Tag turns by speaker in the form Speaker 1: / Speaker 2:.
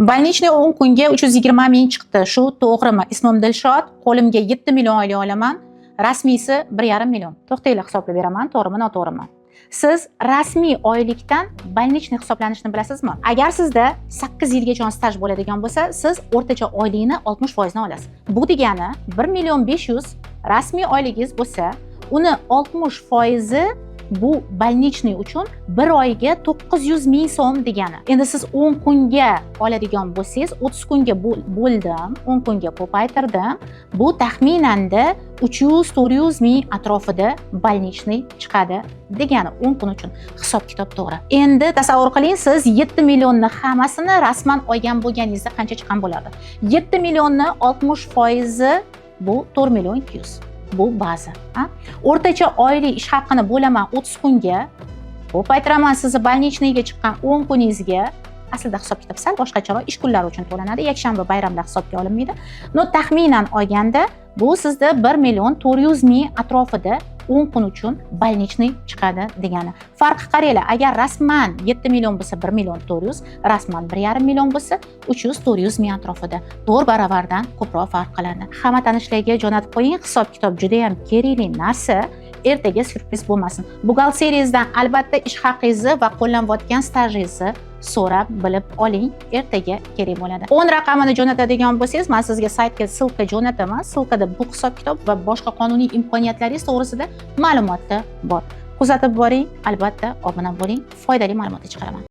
Speaker 1: Больничный 10 kunga 320 ming chiqdi. Shu to'g'rimi? Ismim Dilshod, qo'limga 7 million oylik olaman. Rasmiysi 1,5 million. To'xtanglar, hisoblab beraman, to'g'rimi, noto'g'rimi? Siz rasmiy oylikdan больничный hisoblanishini bilasizmi? Agar sizda 8 yilgacha staj bo'ladigan bo'lsa, siz o'rtacha oylikni 60% ni olasiz. Bu degani 1 million 500 rasmiy oyligingiz bo'lsa, uni 60% bu больничный uchun bir oyga 900 ming so'm degani. Endi siz 10 kunga oladigan bo'lsangiz, 30 kunga bo'ldim, 10 kunga ko'paytirdim. Bu taxminanda 300-400 ming atrofida больничный chiqadi degani 10 kun uchun. Hisob kitob to'g'ri. Endi tasavvur qiling, siz 7 millionni hammasini rasman olgan bo'lganingizda qancha chiqqan bo'lardi? 7 millionni 60 foizi bu 4 million 200. Bu baza. A? O'rtacha oylik ish haqini bo'laman 30 kunga, ko'paytiraman sizni больничный ga chiqqan 10 kuningizga. Aslida hisob kitob sal boshqacharoq, ish kunlari uchun to'lanadi, yakshanba, bayramlar hisobga olinmaydi. Но taxminan olganda bu sizda 1 million 400 ming atrofida 10 kun uchun больничный chiqadi degani. Farqi qaranglar, agar rasman 7 million bo'lsa 1 million 400, rasman 1,5 million bo'lsa 300-400 ming atrofida. 4 baravardan ko'proq farq qiladi. Hamma tanishlarga jo'natib qo'ying, hisob kitob juda ham kerakli narsa. Ertaga syurpriz bo'lmasin. Buxgalteriyangizdan albatta ish haqingizni va qo'llanayotgan stajingizni so'rab bilib oling, ertaga kerak bo'ladi. 10 raqamini jo'natadigan bo'lsangiz, men sizga saytga ссылка jo'nataman. Ссылка da bu hisob kitob va boshqa qonuniy imkoniyatlaringiz to'g'risida ma'lumotlar bor. Kuzatib boring, albatta obuna bo'ling, foydali ma'lumotlar chiqaraman.